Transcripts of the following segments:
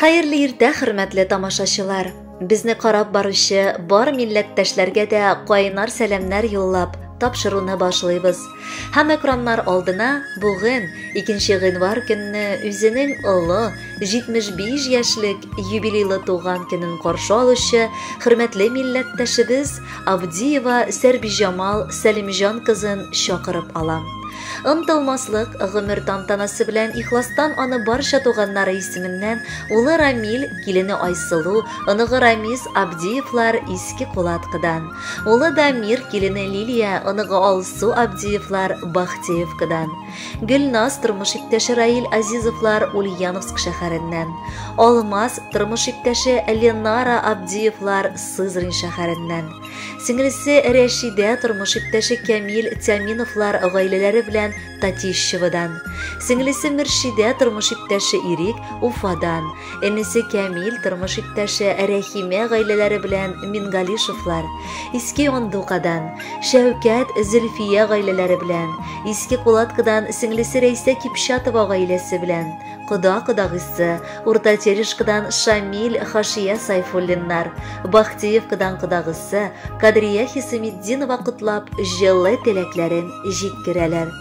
Хәерле иртә, хөрмәтле тамашачылар! Безне карап баручы бар милләттәшләргә дә кайнар сәламнәр юллап, тапшыруны башлыйбыз. Һәм экраннар алдына бүген, 2 гыйнвар көнне үзенең олы 75 яшьлек юбилейлы туган көнен каршы алучы хөрмәтле милләттәшебез Абдиева Сәрбиҗамал Сәлимҗан кызын чакырып алам. Онытылмаслык гомер тантанасы белән ихластан аны барча туганнары исеменнән улы Рамил, килене Айсылу, оныгы Рамис Абдиевлар Иске Кулаткыдан, улы Дамир, килене Лилия, оныгы Алсу Абдиевлар Бахтеевкадан, Гөлназ, тормыш иптәше Раил Азизовлар Ульяновск шәһәреннән, Алмаз, тормыш иптәше Ленара Абдиевлар Сызрань шәһәреннән. Сеңлесе Рәшидә тормыш иптәше Кәмил Тяминовлар гаиләләре белән Татищеводан. Сеңлесе Мөршидә тормыш иптәше Ирек Уфадан. Энесе Кәмил тормыш иптәше Рәхимә гаиләләре белән Мингалишевлар Иске Ондукадан. Шәүкәт Зөлфия гаиләләре белән Иске Кулаткадан сеңлесе Рәйсә Кипчатова гаиләсе белән. Кода-кодагыйсы, Урта Терешкадан Шамил, Хашия Сайфуллиннар, Бахтиевкадан кодагысы Кадрия Хисаметдинова котлап, җылы теләкләрен җиткерәләр.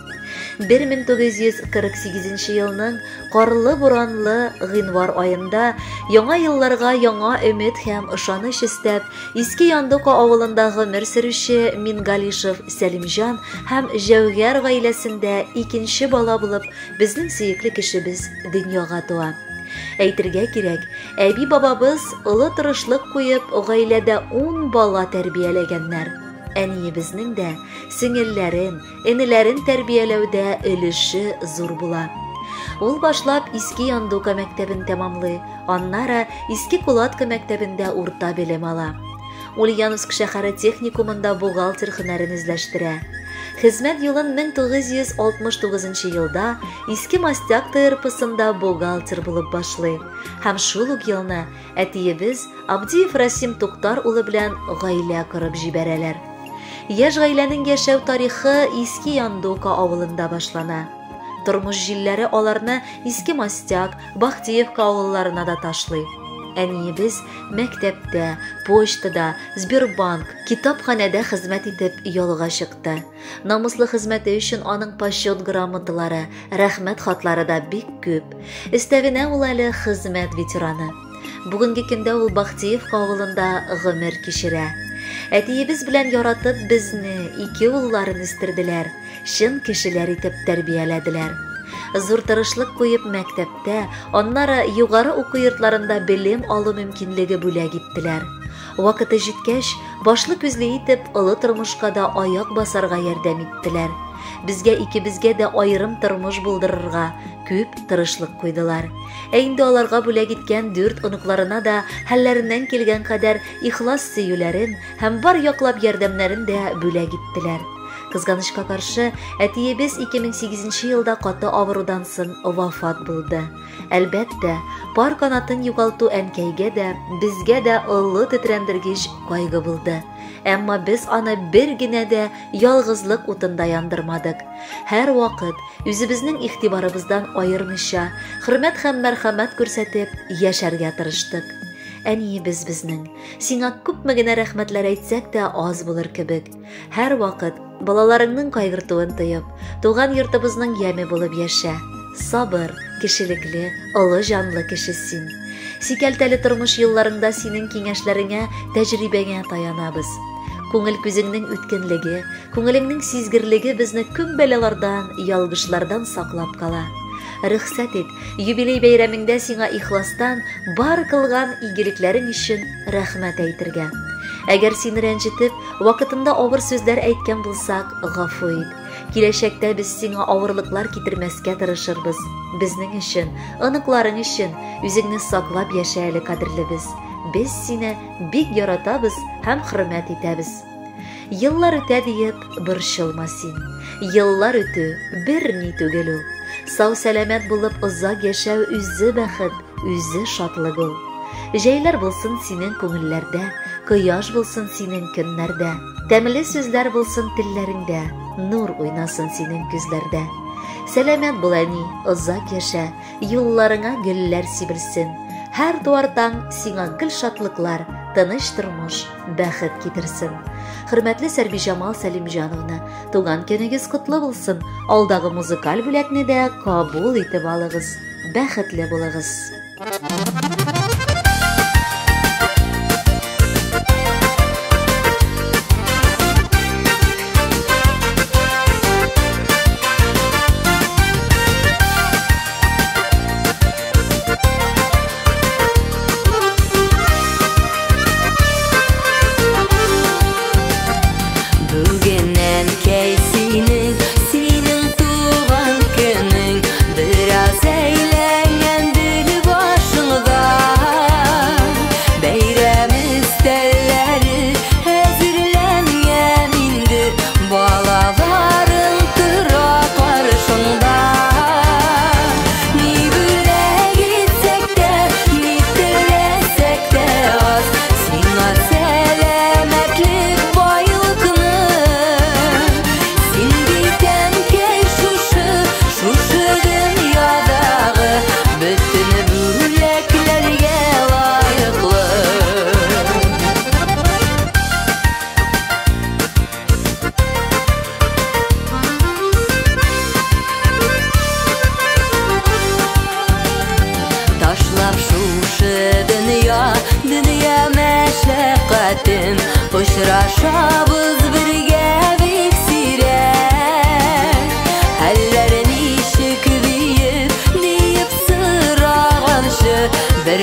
1948 елның карлы-буранлы гыйнвар аенда яңа елларга яңа өмет һәм ышаныч өстәп, Иске Яндука авылында гомер сөрүче Мингалишев Сәлимҗан һәм Җәүгәр гаиләсендә икенче бала булып Безнең сөекле кешебез дөньяга туа. Әйтергә кирәк, әби-бабабыз олы тырышлык куеп, гаиләдә ун бала тәрбияләгәннәр. Әниебезнең дә сеңелләрен, энеләрен тәрбияләүдә өлеше зур була. Ул башлап Иске Яндука мәктәбен тәмамлый, аннары Иске Кулатка мәктәбендә урта белем ала. Ульяновск шәһәре техникумында бухгалтер һөнәрен үзләштерә. Хезмәт юлын 1969 елда Иске Мостяк ТРПсында бухгалтер булып башлый. Һәм шул ук елны әтиебез Абдиев Расим Туктар улы белән гаилә корып җибәрәләр. Яшь гаиләнең яшәү тарихы Иске Яндука авылында башлана. Тормыш җилләре аларны Иске Мостяк, Бахтиевка авылларына да ташлый. Әниебез мәктәптә, почтада, Сбербанк, китапханәдә хезмәт итеп ялга чыкты. Намуслы хезмәте өчен аның почет грамоталары, рәхмәт хатлары да бик күп. Өстәвенә ул әле хезмәт ветераны. Бүгенге көндә ул Бахтиевка авылында гомер кичерә. Әтиебез белән яратып безне, ике улларын үстерделәр. чын кешеләр итеп тәрбияләделәр. Зур тырышлык куеп мәктәптә, аннары югары уку йортларында белем алу мөмкинлеге бүләк иттеләр. Вакыты җиткәч, башлы күзле итеп, олы тормышка да аяк басарга ярдәм иттеләр. Безгә икебезгә дә аерым тормыш булдырырга күп тырышлык куйдылар. Ә инде аларга бүләк иткән дүрт оныкларына да хәлләреннән килгән кадәр ихлас сөюләрен һәм бар яклап ярдәмнәрен дә бүләк иттеләр. Кызганычка каршы, әтиебез 2008 елда каты авырудан соң вафат булды. Әлбәттә, пар канатын югалту әнкәйгә дә, безгә дә олы тетрәндергеч кайгы булды. Әмма без аны бер генә дә ялгызлык утында яндырмадык. Һәр вакыт үзебезнең игътибарыбыздан аермыйча, хөрмәт һәм мәрхәмәт күрсәтеп яшәргә тырыштык. Әниебез безнең, сиңа күпме генә рәхмәтләр әйтсәк тә аз булыр кебек. Һәрвакыт балаларыңның кайгыртуын тоеп, туган йортыбызның яме булып яшә. Сабыр, кешелекле, олы җанлы кеше син. Сикәлтәле тормыш юлларыңда синең киңәшләреңә, тәҗрибәңә таянабыз. Күңел күзеңнең үткенлеге, күңелеңнең сизгерлеге безне күп бәлалардан, ялгышлардан саклап кала. Рөхсәт ит, юбилей бәйрәмеңдә сиңа ихластан бар кылган игелекләрең өчен рәхмәт әйтергә. Әгәр сине рәнҗетеп, вакытында авыр сүзләр әйткән булсак, гафу ит. Киләчәктә без сиңа авырлыклар китермәскә тырышырбыз. Безнең өчен, оныкларың өчен үзеңне саклап яшә әле, кадерлебез. Без сине бик яратабыз һәм хөрмәт итәбез. Еллар үтә диеп, борчылма син. Еллар үтү бер ни түгел ул. Сау-сәламәт булып озак яшәү үзе бәхет, үзе шатлык ул. Җәйләр булсын синең күңелләрдә, кояш булсын синең көннәрдә, тәмле сүзләр булсын телләреңдә, нур уйнасын синең күзләрдә. Сәламәт бул, әни, озак яшә, юлларыңа гөлләр сибелсен. Һәр туар таң сиңа гел шатлыклар, тыныч тормыш, бәхет китерсен. Хөрмәтле Сәрбиҗамал Сәлимҗановна, туган көнегез котлы булсын. Алдагы музыкаль бүләкне дә кабул итеп алыгыз. Бәхетле булыгыз. Бүген әнкәй синең, синең туган көнең, бераз әйләнгәндер башыңда. Бәйрәм өстәлләре әзерләнгән инде, балаларың тора каршыңда. Ни бүләк итсәк тә, ни теләсәк тә аз, сиңа сәламәтлек, байлыкны. Син бит, әнкәй, шушы, шушы дөньядагы бөтен бүләкләргә лаеклы. Ташлап шушы дөнья, дөнья мәшәкатен, очрашабыз бергә бик сирәк. Хәлләр ничек диеп, диеп сораганчы, бер